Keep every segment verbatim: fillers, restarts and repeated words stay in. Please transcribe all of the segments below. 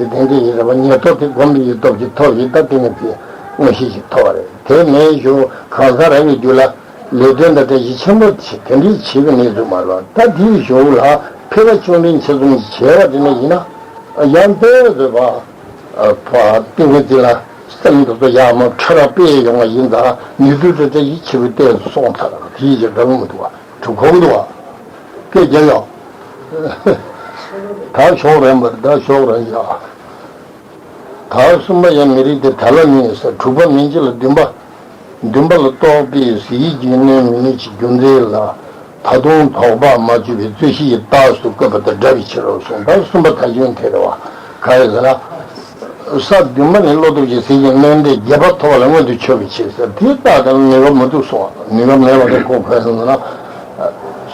དེ་འདྲ་ཡིན་རེད་པ། ཉེར་ཐོབ་དེ་བསྒོམ་པའི་སྟོབས་ཀྱིས་ཐོབ་ཡིན། ད་དེ་ནི་དེ་མངོན་ཤེས་ཤིག་ཐོབ་པ་རེད། དེ་མེད་ཞུ་གང་ཟག་རང་གི་རྒྱུད་ལ་ལས་དོན་དང་འབྲེལ་ཞིག་ཆེན་པོ་ཆེ་དེ་འདྲའི་བྱེད་པའི་གནས་ཚུལ་མ་རེད་པ། ད་དེའི་གཞུག་ལ་ཕལ་པ་ཆུང་འབྲིང་ཆེ་ཆུང་བྱས་པ་དེ་འདྲ་ཡིན་ན་ཡང་དེ་བཟོད་པ། ཕ་ཏིང་ངེ་འཛིན་ལ་སེམས་འདི་ཚོ་ཡག་མོ་ཁྲ་ར་སྤེལ་ཡོང་བ་ཡིན་ཙང་ནུས་མཐུ་དེ་ཚོ་ཡིད་ཆེས་པའི་ལྟས་སུ་སོང་ཚར། དེའི་རྗེས་འགྲོ་མི་འདུག་བ། གྲུབ་ཁོག་འདུག་བ། སྐད་རྒྱག་ཡོང་། ད་ཞོག་རན་པར་ད་ཞོག་རན་ཡ། ད་གསུམ་པ་ཡང་མི་རིགས་ཏེ། དེ་ལ་ནི་ཟེར། དྲུག་པ་མིན་གྱི་ལ་བདུན་པ། བདུན་པ་ལ་རྟོག་པའི་ཟིལ་གྱིས་གནོན་མི་ནུས་ཀྱི་རྒྱུ་མཚན་ལ། ད་དུང་དོགས་པ་མ་བཅུག་པའི་རྩོད་གཞི་ཡི་རྟགས་སུ་བཀོད་པ་དང་འདྲ་བའི་ཕྱིར་རོ་གསུངས། ད་གསུམ་པ་ད་གཞུང་དེ་རེད་བ། ག་རེ་ཟེར་ན། ས་བདུན་པ་ནི་བློ་སྟོབས་ཀྱི་ཟིལ་གྱིས་གནོན་ཏེ་རྒྱས་པ་ཐོབ་པ་ལ་མངོན་དུ་ཆུད་པའི་ཕྱིར་ཟེར། དེའི་རྟགས་དེ་ལ་ནུས་པ་མི་འདུག་གསུངས། ནུས་པ་མེད་པ་དེ་ཁོ་བོས་ཟེར་ན།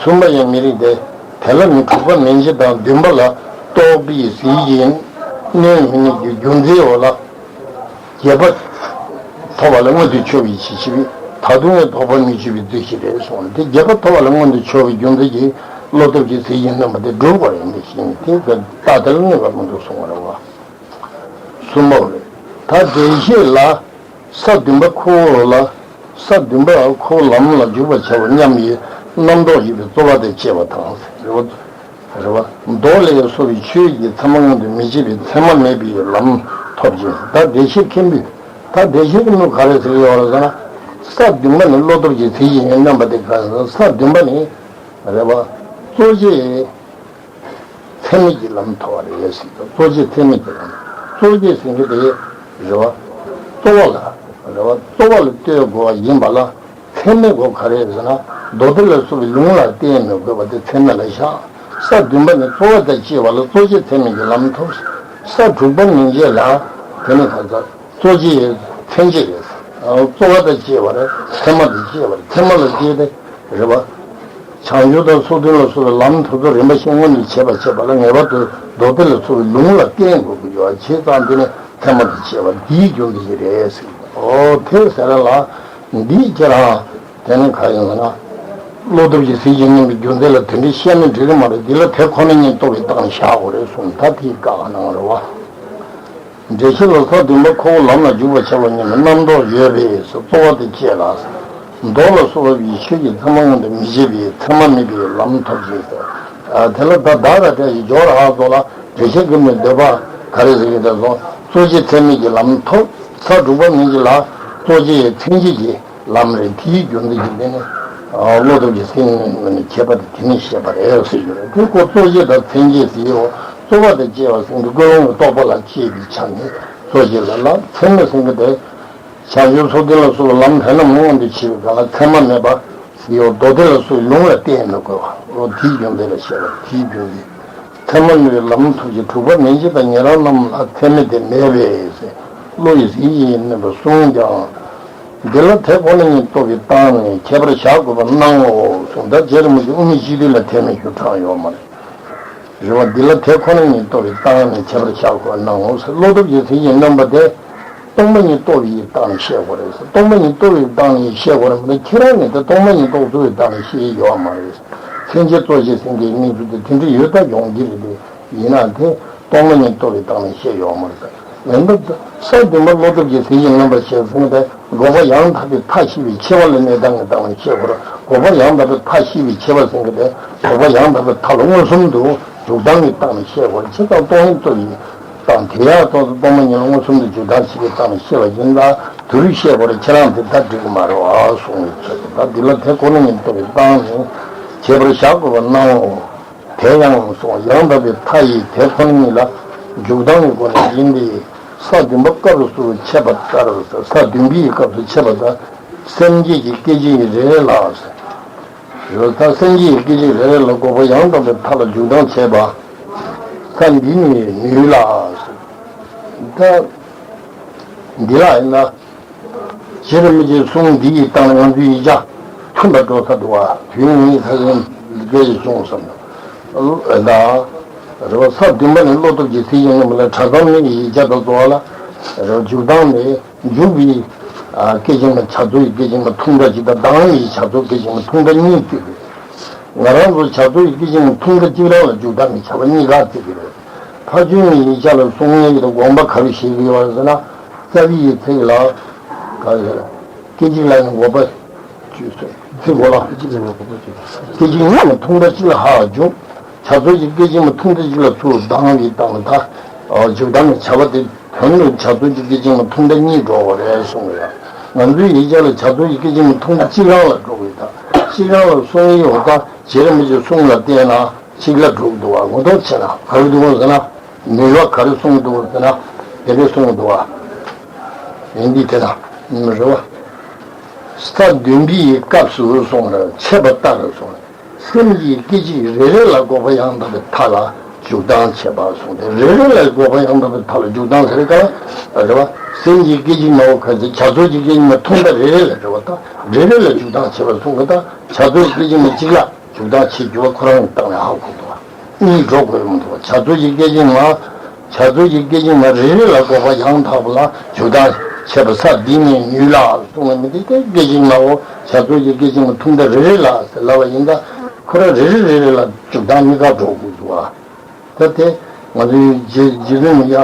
གསུམ་པ་ཡང་མི་རིགས་ཏེ། དེ་ལ་ནི་དྲུག་པ་མིན་གྱི་དང་བདུན་པ་ལ་རྟོག་པའི་ཟིལ་གྱིས་གནོན་མི་ནུས་ཀྱི་རྒྱུ་མཚན་འོ་ལ། རྒྱས་པ་ཐོབ་པ་ལ་མངོན་དུ་ཆུད་པའི་ཕྱིར་ཞེས་པས། ད་དུང་ཡང་དོགས་པ་མི་བཅུག་པའི་རྩོད་གཞི་རེད་གསུངས། དེ་རྒྱས་པ་ཐོབ་པ་ལ་མངོན་དུ་ཆུད་པའི་རྒྱུ་མཚན་གྱིས་བློ་སྟོབས་ཀྱི་ཟིལ་གྱིས་གནོན་པ་དེ་འགྲུབ་པ་ཡིན་པའི་ཕྱིར་དེ་རྟགས་དེ་ལ་གནོད་པ་མི་འདུག་གསུངས་པ་རེད་བ། གསུམ་པ་རེད། ད་དེ་བཞིན་ལ། ས་བདུན་པ་ཁོ་བོ་ལ། ས་བདུན་པ་ཁོ་བོ་ལམ་ལ་འཇུག་པར་བྱ་བ་མཉམ་ཡིན་རྣམ་རྟོག་ཡོད་པའི་རྩོལ་བ་དང་བཅས་པ་དང་། རེད་བ། རེད་བ། མདོ་ལས་སོགས་པའི་ཆོས་ཀྱི་ཚད་མ་མངོན་དུ་མི་བྱེད་པའི་ཚད་མ་མེད་པའི་ལམ་ཐོབ་ཅིང་། ད་བདེ་གཤེགས་མཁན་པོས། ད་བདེ་གཤེགས་ཀྱི་མི་ག་རེ་ཟེར་གྱི་ཡོད་རེད་ཟེར་ན། ས་བདུན་པ་ནི་བློ་སྟོབས་ཀྱི་ཟིལ་གྱིས་གནོན་པ་དེ་ག་རེ་ཟེར། ས་བདུན་པ་ནི། རེད་བ། རྩོད་བྱེད། ཚད་མེད་ཀྱི་ལམ་ཐོབ་པ་རེད་ཟེར། རྩོད་བྱེད་ཚད་མེད་ཀྱི་ལམ། རྩོད་བྱེད་ཟེར་མཁན་དེ་རེད་བ། རྩོལ་བ་ལ། རེད་བ། རྩོལ་བ་ལ་ལྟོས་དགོས་པ་ཡིན་པ་ལ། ཚད་མེད་དགོས་ག་རེ་ཟེར་ན། མདོ་སྡེ་ལ་སོགས་པའི་ལུང་ལ་བརྟེན་མི་དགོས་པ་དེ་ཚད་མེད་ལ་བཞག། ས་བདུན་པ་ནི་རྩོལ་བ་དང་བཅས་པ་ལ་རྩོད་བྱེད་ཚད་མེད་ཀྱི་ལམ་ཐོབ། ས་དྲུག་པ་མིན་གྱི་ལ། དེ་ནི་ག་ཚ། རྩོད་བྱེད་ཚད་འབྱེད་རེད། རྩོལ་བ་དང་བཅས་པ་རེད། ཚད་མ་དང་བཅས་པ་རེད། ཚད་མ་ལ་བཅས་ཏེ་རེད་བ། བྱང་ཆུབ་དང་སོ་བདུན་ལ་སོགས་པའི་ལམ་ཐོབ་ཚུལ་རིམ་པ་བཞིན་མངོན་དུ་བྱེད་པར་བྱེད་པ་ལ་ངེས་པར་དུ་མདོ་སྡེ་ལ་སོགས་པའི་ལུང་ལ་བརྟེན་དགོས་ཀྱི་ཡོད་བྱས་ཙང་། དེ་ནི་ཚད་མ་དང་བཅས་པ་འདིའི་རྒྱུ་མཚན་ཞིག་རེད་ཟེར། ཨོ་དེ་ཟེར་ལ། འདིའི་ཁྱེད་རང་དེ་ནི་ག་ཡིན་ཟེར་ན། བློ་སྟོབས་ཀྱི་ཟིལ་གྱིས་གནོན་པའི་རྒྱུ་མཚན་ལ་དེ་འདྲའི་བཤད་ན་འགྲིག་གི་མ་རེད། འདི་ལ་དེ་ཁོ་ན་ཉིད་རྟོགས་པའི་སྟངས་བཞག་དགོས་རེད་གསུངས། ད་དེའི་བཀའ་གནང་རེད་བ། འགྲེལ་བཤད་ལ། ས་བདུན་པ་ཁོ་བོ་ལམ་ལ་འཇུག་པར་བྱ་བ་ཉིད་ལ་རྣམ་རྟོག་ཡོད་པས་རྩོལ་བ་དང་བཅས་ལ། མདོ་ལ་སོགས་པའི་ཆོས་ཀྱི་ཚད་མ་མངོན་དུ་མི་བྱེད་པའི་ཚད་མ་མེད་པའི་ལམ་ཐོབ་ཅིང་ཟེར། དེ་ལ་ད་བདག་དང་བྲལ་ཞིང་སྦྱོར་བ་ལ་སོགས་ལ་འགྲེལ་བཤད་ཀྱི་མི་འདོད་པ་ག་རེ་ཟེར་གྱི་འདུག་སོང་། རྩོད་བྱེད་ཚད་མེད་ཀྱི་ལམ་ཐོབ། ས་དྲུག་པ་མིན་གྱི་ལ། རྩོད་བྱེད་ཚད་འབྱེད་ཀྱི་ལམ་རེད། དེའི་རྒྱུ་མཚན་གྱིས་དེ་ནི་བློ་སྟོབས་ཀྱི་ཟིལ་གྱིས་གནོན་པ་ནི་བྱེད་པ་དེ་དེ་ནི་བཤད་པ་རེད་ཟེར་གྱི་རེད། དེ་ཁོ་རྩོད་བྱེད་དང་ཚད་འབྱེད་ཟེར་ཡོད། རྩོལ་བ་དང་བཅས་པ་ཟེར་གྱི་ཀུན་སློང་གི་རྟོག་པ་ལ་བཅས་པའི་ཆ་ནས་རྩོད་བྱེད་ལ་ལ། ཚད་མེད་ཟེར་གྱི་དེ་བྱང་ཆུབ་སོ་བདུན་ལ་སོགས་པའི་ལམ་ཕན་རྣམས་མངོན་དུ་བྱེད་པའི་སྒང་ལ་ཚད་མ་མེད་པ་ཟེར་ཡོད། མདོ་སྡེ་ལ་སོགས་པའི་ལུང་ལ་བརྟེན་མི་དགོས་པ། འོ་དེའི་རྒྱུ་མཚན་ལ་བཤད་པ། དེའི་རྒྱུ་མཚན། ཚད་མ་མེད་པའི་ལམ་ཐོབ་ཀྱི་དྲུག་པ་མིན་གྱི་དང་ཉན་རང་རྣམས་ལ་ཚད་མེད་དེ་མེད་པས་ཟེར། བློ་ཡི་ཟིལ་གྱིས་གནོན་པར་གསུངས་ཀྱང་། འདི་ལ་དེ་ཁོ་ན་ཉིད་རྟོགས་པའི་སྟངས་ནི་ཁྱད་པར་བཞག་དགོས་པར་སྣང་ངོ་གསུངས། ད་རྗེ་རིན་པོ་ཆེ་དབུ་མའི་སྤྱི་དོན་ལ་དེ་མི་ཞུ་དྲག་ཡོད་མ་རེད། རེད་བ། འདི་ལ་དེ་ཁོ་ན་ཉིད་རྟོགས་པའི་སྟངས་ནི་ཁྱད་པར་བཞག་དགོས་པར་སྣང་ངོ་ཟེར། བློ་སྟོབས་ཀྱི་ཟིལ་གྱིས་གནོན་པ་དེ། སྟོང་པ་ཉིད་རྟོགས་པའི་སྟངས་ནས་བཤད་དགོས་རེད་ཟེར། སྟོང་པ་ཉིད་རྟོགས་པའི་སྟངས་ནས་བཤད་དགོས་རེད་མ་གཏོགས། ཁྱེད་རང་ནས་ད་སྟོང་པ་ཉིད་རྟོགས་ཚུལ་གྱི་སྟངས་ནས་བཤད་ཡོད་མ་རེད། ཚད་འབྱེད་རྩོད་བྱེད་ཟེར་མཁན་གྱི་གནས་ཚུལ་དེ་དེ་འདྲ་ཡོད་ད་ཡོང་གི་རེད་དེ། ཡིན་ན་དེ་སྟོང་པ་ཉིད་རྟོགས་པའི་སྟངས་ནས་བཤད་ཡོད་མ་རེད། ཡང་ན་ས་བདུན་པ་བློ་སྟོབས་ཀྱི་ཟིལ་གྱིས་གནོན་པ་བཤད་ཟེར་མཁན་དེ་འགོག་པ་ཡང་དག་པའི་མཐའ་ཤེས་པའི་ཆེ་བ་ལ་གནས་སྟངས་ཀྱི་སྟངས་ནས་བཤད་དགོས་རེད། འགོག་པ་ཡང་དག་པའི་མཐའ་ཤེས་པའི་ཆེ་བ་ཟེར་མཁན་དེ་འགོག་པ་ཡང་དག་པའི་མཐའ་ལ་མངོན་སུམ་དུ་འཇུག་སྟངས་ཀྱི་སྟངས་ནས་བཤད་དགོས་རེད། བྱས་ཙང་སྟོང་ཉིད་རྟོགས་པའི་སྟངས་དེ་ཡང་ཏོག་ཙམ་སྟོང་པ་ཉིད་ལ་མངོན་སུམ་དུ་འཇུག་སྟངས་ཤིག་གི་སྟངས་ནས་བཤད་པ་ཡིན་ལ། དེ་རུ་བཤད་དགོས་རེད། ཁྱེད་རང་དེ་ལྟར་འགྲིག་གི་མ་རེད་པ་གསུངས་ཡོད་ཚོད། ད་འདི་ལ་དེ་ཁོ་ན་ཉིད་རྟོགས་པའི་སྟངས་ནི་ཁྱད་པར་བཞག་དགོས་པར་སྣང་ངོ་། དེ་ཡང་གསུངས། ཡང་དག་པའི་མཐའ་ཡི་དེ་ཁོ་ན་ཉིད་ལ་འཇུག་སྟངས་ཀྱི་སྒོ་ནས་ཡིན་ཏེ། ས་བདུན་པ་སྐབས་སུ་འཆད་པ་ལྟར། ས་བདུན་པའི་སྐབས་སུ་འཆད་པ་ལྟར། སེམས་བསྐྱེད་ཀྱི་སྐད་ཅིག་རེ་རེ་ལ། རེད། ད་སེམས་བསྐྱེད་ཀྱི་སྐད་ཅིག་རེ་རེ་ལ་འགོག་པ་ཡང་དག་པའི་མཐའ་ལ་འཇུག་སྟངས་བྱས་པ། ས་འདི་ནི་ནུས་ལ། ད་འདི་ལ་ཡིན་ན། རྗེ་རིན་པོ་ཆེའི་གསུང་འདི་ཡི་སྟེང་ལ་ང་ཚོའི་ཡིག་ཆ་མཐུན་པ་འགྲོ་ས་འདུག་བ། དུས་ངེས་ས་ཟིན་སྐད་ཅིག་བྱུང་བསམ་ད། ད་རེད་པ། ས་བདུན་པ་ནི་བློ་སྟོབས་ཀྱི་ཟིལ་གྱིས་གནོན་པ་ལ། གྲྭ་ཚང་གཉིས་ཀྱི་ཡིག་ཆ་དང་གཙོ་བ་ལ། རེད་པ། འཇུག་སྟངས་ནི། འཇུག་པའི་སྐད་ཅིག་མ་བྱ་རྫོགས་ཀྱི་སྐད་ཅིག་མ་ཐུང་ཕྲ་གཅིག་དང་། གདངས་ཀྱི་བྱ་རྫོགས་སྐད་ཅིག་མ་ཐུང་ཕྲ་གཉིས་བརྩི་གི་རེད། ང་རང་ཚོ་བྱ་རྫོགས་ཀྱི་སྐད་ཅིག་མ་ཐུང་ཕྲ་གཅིག་རང་ལ་འཇུག་སྟངས་ཀྱི་བྱ་བ་གཉིས་ཀ་བརྩི་གི་རེད། ཕ་ཆོས་ཡིན་ཤག་ལ་གསུང་ཡས་ཀྱི་དགོངས་པ་ག་རེ་བཞེས་ཀྱི་ཡོད་རེད་ཟེར་ན། རྩ་བའི་ཚིག་ལ་ག་རེ་ཟེར། སྐད་ཅིག་ལ་ནི་འགོག་པ་ཚིག་གོ་ལ། སྐད་ཅིག་ཉིད་ནི་ཐུང་མཐའ་གཅིག་ལ་ཧ་འཇུག་བྱ་རྩོལ་གྱི་སྐད་ཅིག་མ་ཐུང་མཐའ་གཅིག་ལ་ཚུར་ལྡང་བའི་སྟངས་དང་། འཇུག་ལྡང་གི་བྱ་བ་དེ་དོན་ལ་བྱ་རྩོལ་གྱི་སྐད་ཅིག་མ་ཐུང་མཐའ་གཉིས་འགྲོ་བ་རེད་གསུངས་ཡོད། ང་ཚོའི་ཡིག་ཆ་ལ་བྱ་རྩོལ་གྱི་སྐད་ཅིག་མ་ཐུང་མཐའ་གཅིག་རང་ལ་འགྲོ་དགོས་དང་། གཅིག་རང་ལ་གསུངས་ཡོད་དང་། རྗེ་རིན་པོ་ཆེའི་གསུང་ལ་བལྟས་ན་གཅིག་ལ་འགྲོ་གི་འདུག་བ། ངོ་ཐོག་བྱས་ན་ག་རེ་འདུག་གོ་ཟེར་ན། ནུས་པ་ག་རེ་གསུངས་འདུག་ཟེར་ན། དེ་འདྲ་གསུངས་འདུག་བ། ཡིན་འདི་དེ་དང་མི་རེད་བ། ས་བདུན་པའི་སྐབས་སུ་གསུངས་རེད། འཆད་པ་ལྟར་གསུངས་རེད། སེམས་ཀྱི་སྐད་ཅིག་རེ་རེ་ལ་འགོག་པ་ཡང་དག་པའི་མཐའ་ལ་འཇུག་ལྡང་འཆད་པ་གསུངས་ཏེ། རེ་རེ་ལ་འགོག་པ་ཡང་དག་པའི་མཐའ་ལ་འཇུག་ལྡང་ཟེར་ག་ལ་རེད་བ། སེམས་ཀྱི་སྐད་ཅིག་མ་བོ་ག་ཚོད་བྱ་རྩོལ་གྱི་སྐད་ཅིག་མ་ཐུང་མཐའ་རེ་རེ་ལ་རེད་བ། ད་རེ་རེ་ལ་འཇུག་ལྡང་འཆད་པ་གསུངས་ག་ད་བྱ་རྩོལ་གྱི་སྐད་ཅིག་མ་གཅིག་ལ། འཇུག་ལྡང་བྱེད་རྒྱུ་བ་ཁོ་རང་གི་སྟེང་ནས་ཧ་གོ་འདུག་བ། གཉིས་འགྲོ་དགོས་མི་འདུག་བ། བྱ་རྩོལ་གྱི་སྐད་ཅིག་མ། བྱ་རྩོལ་གྱི་སྐད་ཅིག་མ་རེ་རེ་ལ་འགོག་པ་ཡང་དག་པ་ལ་འཇུག་ལྡང་འཆད་པ་ས་འདི་ནས་ནུས་ལ་གསུངས་པ་མི་འདི་སྐད་ཅིག་མ་འོ་བྱ་རྩོལ་གྱི་སྐད་ཅིག་མ་ཐུང་མཐའ་རེ་རེ་ལ་ཟེར་ལབ་པ་ཡིན་ད། ཁོ་རང་རེ་རེ་རེ་རེ་ལ་འཇུག་ལྡང་གཉིས་ཀ་འགྲོ་དགོས་འདུག་བ། ད་དེ་ང་ཚོའི་རྗེ་རྗེ་བཙུན་མི་ཡ་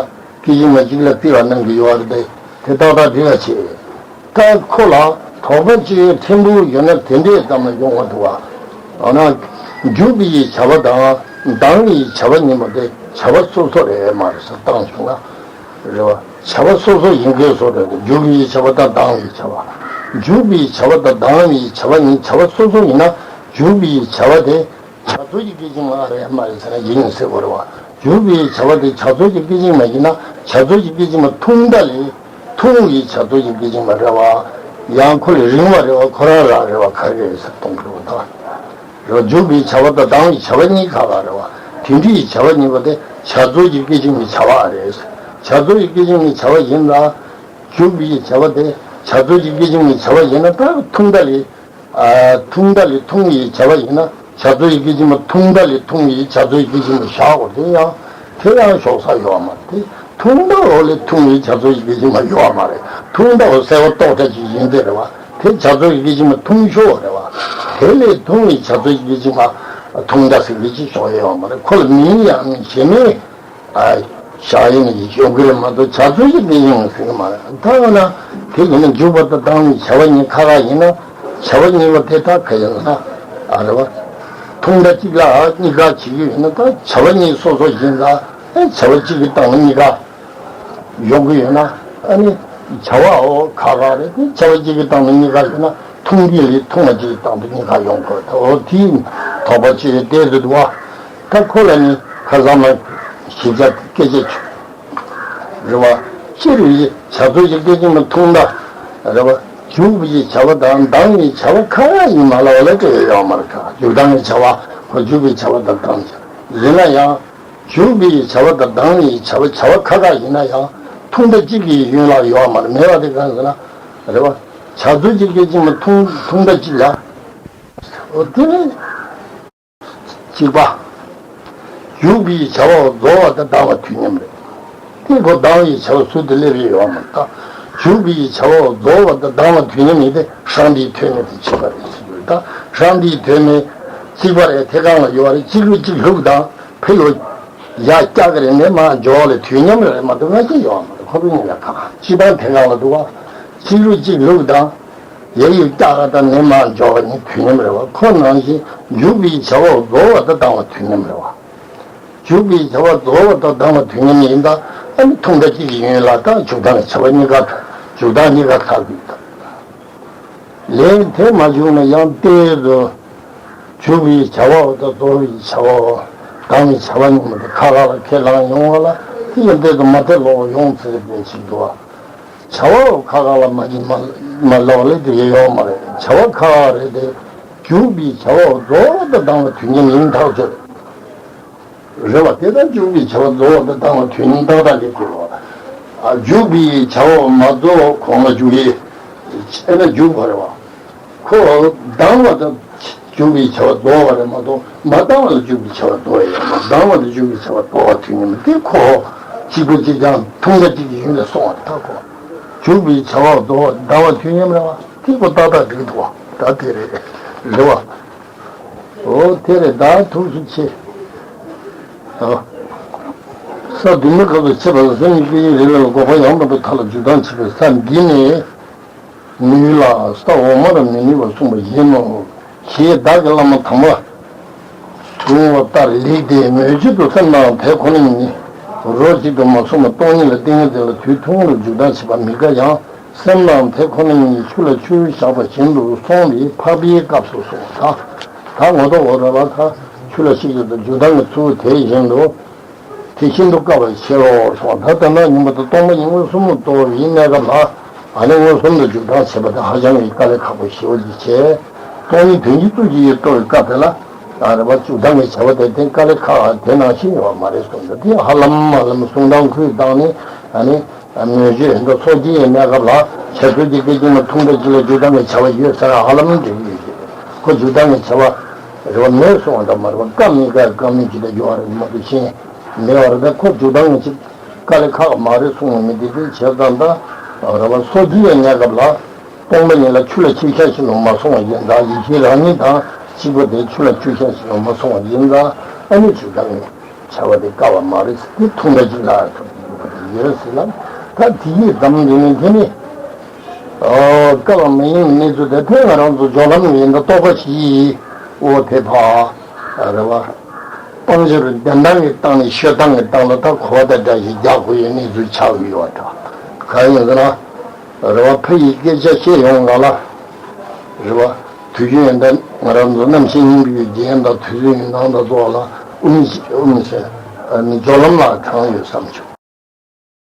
སྐད་ཅིག་མ་གཅིག་ལ་རྩིས་པ་གནང་གི་ཡོད་རེད་དེ། དེ་ཏག་ཏག་འགྲིག་ག་བྱེད། ད་ཁོ་ལ་དོགས་པ་ཅི་ཕྲན་བུ་ཡོད་ན་དེ་འདྲས་ཙམ་ལ་ཡོང་བ་འདུག་བ། འོ་ན་འཇུག་པའི་བྱ་བ་དང་ལྡང་བའི་བྱ་བ་གཉིས་པོ་དེ་བྱ་བ་སོ་སོ་རེད་མ་རེད་ཟེར་བཏང་བྱུང་ན། རེད་བ། བྱ་བ་སོ་སོ་ཡིན་དགོས་སོ་རེད། འཇུག་པའི་བྱ་བ་དང་ལྡང་བའི་བྱ་བ། འཇུག་པའི་བྱ་བ་དང་ལྡང་བའི་བྱ་བ་གཉིས་བྱ་བ་སོ་སོ་ཡིན་ན། འཇུག་པའི་བྱ་བ་དེ། བྱ་རྩོལ་གྱི་སྐད་ཅིག་མ་རེད་མ་རེད་ཟེར་ན་ཡིན་ཟེར་དགོས་རེད་བ། འཇུག་པའི་བྱ་བ་དེ་བྱ་རྩོལ་གྱི་སྐད་ཅིག་མ་ཡིན་ན་བྱ་རྩོལ་གྱི་སྐད་ཅིག་མ་ཐུང་མཐའ་ལས། ཐུང་བའི་བྱ་རྩོལ་གྱི་སྐད་ཅིག་མ་རེད་བ། ཡང་ཁོ་ལས་རིང་བ་རེད་བ། ཁོ་རང་རང་རེད་བ། ག་རེ་རེད་ཟེར་གཏོང་དགོས་རེད་བ། འཇུག་པའི་བྱ་བ་དང་ལྡང་བའི་བྱ་བ་གཉིས་ཁ་ཁ་རེད་བ། དེ་འདྲའི་བྱ་བ་གཉིས་པོ་དེ་བྱ་རྩོལ་གྱི་སྐད་ཅིག་མའི་བྱ་བ་རེད། བྱ་རྩོལ་གྱི་སྐད་ཅིག་མའི་བྱ་བ་ཡིན་ལ། འཇུག་པའི་བྱ་བ་དེ་བྱ་རྩོལ་གྱི་སྐད་ཅིག་མའི་བྱ་བ་ཡིན་ན་ད་ཐུང་མཐའ་ལས། ཨ། ཐུང་མཐའ་ལས་ཐུང་བའི་བྱ་བ་ཡིན་ན་བྱ་རྩོལ་གྱི་སྐད་ཅིག་མ་ཐུང་མཐའ་ལས་ཐུང་བའི་བྱ་རྩོལ་གྱི་སྐད་ཅིག་མ་བཞག་དགོས། དེ་ཡང་དེ་ཡང་ཞོག་ས་ཡོད་མ་རེད། དེ་ཐུང་མཐའ་འོག་ལས་ཐུང་བའི་བྱ་རྩོལ་གྱི་སྐད་ཅིག་མ་ཡོད་མ་རེད། ཐུང་མཐའ་འོག་གསལ་བ་རྟོག་བྲལ་གྱི་ཡིན་དེ་རེད་བ། དེ་བྱ་རྩོལ་གྱི་སྐད་ཅིག་མ་ཐུང་ཤོས་རེད་བ། དེ་ལས་ཐུང་བའི་བྱ་རྩོལ་གྱི་སྐད་ཅིག་མ་ཐུང་མཐའ་ཟེར་གྱི་ཅིག་ཞོག་ཡོད་མ་རེད། ཁོ་ལ་མིང་ཡང་གཞན་མིང་ཨ། བཞག་ཡིན་ཡོང་གི་རེད་མ་གཏོགས་བྱ་ཚུལ་ཞིག་ནི་ཡོང་ཟིན་གི་མ་རེད། ད་འོ་ན་དེ་ཡིན་ན་འཇུག་པ་དང་ལྡང་བའི་བྱ་བ་གཉིས་ཁ་ཁ་ཡིན་ན་བྱ་བ་གཉིས་པོ་དེ་དག་ག་ཡིན་ན་ཨ་རེད་བ། ཐུང་མཐའ་གཅིག་ལ་གཉིས་ཀ་བྱེད་ཀྱི་ཡོད་ན་ད་བྱ་བ་གཉིས་སོ་སོ་ཡིན་ལ་ཨེ་བྱ་བ་གཅིག་གི་སྟེང་ལ་གཉིས་ཀ་ཡོང་གི་ཡོད་ན་ཨ་ནི་བྱ་བ་འོ་ཁ་ཁ་རེད་དེ་བྱ་བ་གཅིག་གི་སྟེང་ལ་གཉིས་ཀ་ཡོད་ན་ཐུང་གཅིག་ལས་ཐུང་བ་གཅིག་གི་སྟེང་དུ་གཉིས་ཀ་ཡོང་དགོས། ད་འོ་དེའི་དོགས་པ་ཅིག་བལྟས་འདུག་བ། ད་ཁོ་ལ་ནི་ཁ་སང་མ་ཞིབ་ཆ་སྐད་ཆ་བྱུང་། རེད་བ། སྤྱིར་བའི་བྱ་ཚུལ་གྱི་སྐད་ཅིག་མ་ཐུང་མཐའ། རེད་བ། འཇུག་པའི་བྱ་བ་དང་ལྡང་བའི་བྱ་བ་ཁ་ཁ་ཡིན་མ་ལབ་ལ་སྤྲད་ཡོད་མ་རེད་ད། འཇུག་ལྡང་གི་བྱ་བ་ཁོ་འཇུག་པའི་བྱ་བ་དང་ལྡང་བྱ་ཡིན་ན་ཡང་། འཇུག་པའི་བྱ་བ་དང་ལྡང་བའི་བྱ་བ་བྱ་བ་ཁ་ཁ་ཡིན་ན་ཡང་ཐུང་མཐའ་གཅིག་གི་ཡུན་ལ་ཡོད་མ་རེད། མེད་པ་དེ་གང་ཟེར་ན། རེད་བ། བྱ་ཚུལ་གྱི་སྐད་ཅིག་མ་ཐུང་ཐུང་མཐའ་གཅིག་ལ། འོ་དེ་ནི། གཅིག་པ། འཇུག་པའི་བྱ་བ་རྫོགས་པ་དང་ལྡང་བ་དུས་མཉམ་རེད། དེ་ཁོ་ལྡང་བའི་བྱ་བ་ཟུར་དུ་སླེབས་ཡོད་མ་རེད་ད། འཇུག་པའི་བྱ་བ་རྫོགས་པ་དང་ལྡང་བ་དུས་མཉམ་ཡིན་ཏེ་ཧྲང་ཏིའི་ཐོན་མི་དེ་གཅིག་པ་རེད་ཟེར་གྱི་རེད་ད། ཧྲང་ཏིའི་ཐོན་མི་གཅིག་པ་རེད། དེ་གང་ལ་ཡོད་རེད། གཅིག་རུ་གཅིག་ལྷུག་དང་ཕ་ཡུལ་ཡར་བཀྱག་གི་རེད། ནས་མར་འཇོག་ལ་དུས་མཉམ་རེད་མ་གཏོགས་ང་ཅི་ཡོད་མ་རེད། ཁོ་པའི་ཉིན་ལ་གང་སྤྱི་བཏང་དེ་གང་ལ་འདུག་བ། གཅིག་རུ་གཅིག་ལྷུག་དང་། ཡར་ཡུལ་བཀྱག་ག་དང་ནས་མར་འཇོག་ག་ནི་དུས་མཉམ་རེད་བ། ཁོ་ནང་བཞིན་འཇུག་པའི་བྱ་བ་རྫོགས་པ་དང་ལྡང་བ་དུས་མཉམ་རེད་བ། འཇུག་པའི་བྱ་བ་རྫོགས་པ་དང་ལྡང་བ་དུས་མཉམ་ཡིན་ད། ཨ་ནི་ཐུང་མཐའ་གཅིག་གི་ཡུན་ལ་ད་འཇུག་ལྡང་གི་བྱ་བ་གཉིས་ཀ་འཇུག་ལྡང་གཉིས་ཀ་ཚར་དགོས་ད། ལན་དེ་མ་བྱུང་ན་ཡང་ཏོག་ཙམ་འཇུག་པའི་བྱ་བ་དང་རྫོགས་པའི་བྱ་བ་ལྡང་བའི་བྱ་བ་གཉིས་མ་དེ་ཁ་ཁ་ལ་ཁས་བླངས་ཡོང་བ་ལ་དེ་ཡང་ཏོག་ཙམ་མ་ཐེ་ལོག་ཡོང་ཚེ་དེ་ཅིག་འདུག་བ། བྱ་བ་ཁ་ཁ་ལ་མ་གྱིས་མ་མ་ལབ་ལས་དེ་ཡོད་མ་རེད། བྱ་བ་ཁ་ཁ་རེད་དེ། འཇུག་པའི་བྱ་བ་རྫོགས་པ་དང་ལྡང་བ་དུས་མཉམ་ཡིན་ཐག་ཆོད་རེད་བ། དེ་ལྟར་འཇུག་པའི་བྱ་བ་རྫོགས་པ་དང་ལྡང་བ་དུས་མཉམ་ཏག་ཏག་ལས་དགོས་རེད་བ། འཇུག་པའི་བྱ་བ་མ་རྫོགས་གོང་ལ་འཇུག་ཡས་ཨེ་ན་འཇུག་དགོས་རེད་བ། ཁོ་ལྡང་བ་དང་འཇུག་པའི་བྱ་བ་རྫོགས་པ་རེད་མ་གཏོགས་མ་ལྡང་བ་ལ་འཇུག་པའི་བྱ་བ་རྫོགས་པ་ཡོད་མ་རེད། ལྡང་བ་དང་འཇུག་པའི་བྱ་བ་རྫོགས་པ་དུས་མཉམ་དེ་ཁོ་གཅིག་པ་གཅིག་རྐྱང་ཐུང་མཐའ་གཅིག་གི་ཡུན་ལ་སོང་བ་རེད་ད་ཁོ། འཇུག་པའི་བྱ་བ་རྫོགས་པ་ལྡང་བ་དུས་མཉམ་རེད་བ། དེ་ཁོ་ཏག་ཏག་འགྲིག་འདུག་བ། ད་དེ་རེད། རེད་བ། འོ་དེ་རེད། ད་ཐུགས་རྗེ་ཆེ། ཨ། ས་བདུན་པའི་སྐབས་སུ་འཆད་པ་སེམས་ཉིད་སྐད་ཅིག་རེ་རེ་ལ་འགོག་པ་ཡང་དག་པའི་མཐའ་ལ་འཇུག་ལྡང་བྱེད་པའི་ས་འདི་ནི་ནུས་ལ་ས་འོག་མར་མི་ནུས་པར་གསུངས་པ་ཡིན་ནོ། ཞེས་བདག་གི་བླ་མ་དམ་པ་གསུངས་པ་ལྟར་ལེགས་ཏེ། མོས་ཆེད་དུ་སེམས་ནའང་དེ་ཁོ་ན་ཉིད་རོ་གཅིག་ཏུ་མ་གསུངས་པ་སྟོང་ཉིད་ལ་ཏིང་ངེ་འཛིན་ལ་དུས་ཐུང་ངུར་འཇུག་ལྡང་བྱེད་པ་མི་དགའ་ཡང་། སེམས་ནའང་དེ་ཁོ་ན་ཉིད་ཆུ་ལ་ཆུ་བཞག་པ་བཞིན་དུ་སོང་བས་འཕགས་པའི་སྐབས་སུ་གསུངས། ད་ད་ངོ་ཐོག་འོ་ར་བ་ད་ཆུ་ལ་ཤིག་ཏུ་འཇུག་ལྡང་གི་ཚུལ་དེ་བཞིན་དུ། དེ་བཞིན་དུ་དཀའ་བ་ཆེ་ལོ་གསུངས། ད་ལྟ་ན་ཉིན་མོ་དང་སྟོང་པ་ཉིད་མངོན་སུམ་དུ་རྟོགས་པའི་གནས་སྐབས་ལ་ཨ་ནི་མངོན་སུམ་དུ་འཇུག་ལྡང་བྱེད་པ་དེ་ཧ་ཅང་གི་དཀའ་ལས་ཁག་པོ་ཞེ་པོ་ཅིག་བྱས། སྟོང་ཉིད་དོན་གྱི་སྟོབས་ཀྱིས་རྟོགས་པའི་སྐབས་དེ་ལ་ཨ་རེ་བ་འཇུག་ལྡང་གི་བྱ་བ་དེ་དེ་དཀའ་ལས་ཁག་དེ་ནང་བཞིན་ཡོད་པ་མ་རེད་གསུངས། ད་དེ་ཧ་ལམ་ཧ་ལམ་གསུང་སྟངས་ཁུལ་བཏང་ནས་ཨ་ནི་མོས་སྤྱོད་ཡིན་ད་ཚོགས་ཀྱི་གནས་སྐབས་ལ་བྱ་ཚུལ་གྱི་སྐད་ཅིག་མ་ཐུང་ཕྲ་གཅིག་ལ་འཇུག་ལྡང་གི་བྱ་བ་ཡོད་ཟེར་ཧ་ལམ་འགྲིག་གི་ཡོད། ཁོ་འཇུག་ལྡང་གི་བྱ་བ་རེ་བ་མེད་གསུངས་པ་འདྲ་མ་རེད་བ། བཀའ་མི་དགའ་བཀའ་མི་ཇི་ལྟར་འགྱུར་བ་རེད་མ་གཏོགས་གཞན་མེད་པ་རེད། ད་ཁོ་འཇུག་ལྡང་གི་ཅིག་དཀའ་ལས་ཁག་མ་རེད་གསུངས་པ་མི་དེ་དེ་བྱས་ཙང་ད་རེ་བ་སོ་སྐྱེའི་གནས་སྐབས་ལ་སྟོང་པ་ཉིད་ལ་ཆུ་ལ་ཆུ་ཤ་བཞིན་དུ་མ་སོང་བ་ཡིན་ད་ཡིད་ཆེས་རང་ཉིད་དང་གཅིག་པ་དེ་ཆུ་ལ་ཆུ་ཤ་བཞིན་དུ་མ་སོང་བ་ཡིན་ད་ཨ་ནི་འཇུག་ལྡང་གི་བྱ་བ་དེ་དཀའ་བ་མ་རེད་ཟེར་དེ་ཐུང་ཕྲ་ཅིག་ལ་ཐུག་ཡོད་ཟེར་ལ། ད་དེ་ཡིས་ཙམ་དེ་ནི་དེ་ནི་ཨོ་དཀའ་བ་མ་ཡིན་གནས་ཚུལ་དེ་དེ་ང་རང་ཚོ་སྦྱོར་ལམ་ཡིན་ད་རྟོགས་པ་ཞིག་ཨོ་དེ་ཕ་རེ་བ་སྤང་བྱ་རུ་བདེན་སྟངས་ཀྱི་སྟངས་ནས་ཤོད་སྟངས་ཀྱི་སྟངས་ལ་ད་གོ་བ་དང་འདྲ་ཞིག་རྒྱག་དགོས་ཡོད་གནས་ཚུལ་ཆགས་ཀྱི་ཡོད་འདྲ། གང་ཡིན་ཟེར་ན། རེ་བ་ཕ་ཡི་སྐད་ཆ་བཤད་ཡོང་ག་ལ། རེ་བ་དུས་རྒྱུན་ཡོན་ཏན་ང་རང་ཚོ་རྣམ་ཤེས་སྙིང་པོའི་རྒྱན་དང་དུས་ཚོད་ཡུན་སྣང་དང་ཚོགས་ལ་ཨུམ་ཞིག་ཨུམ་ཞིག་ནི་སྦྱོར་ལམ་ལ་དྲངས་ཡོད་བསམ་བྱུང་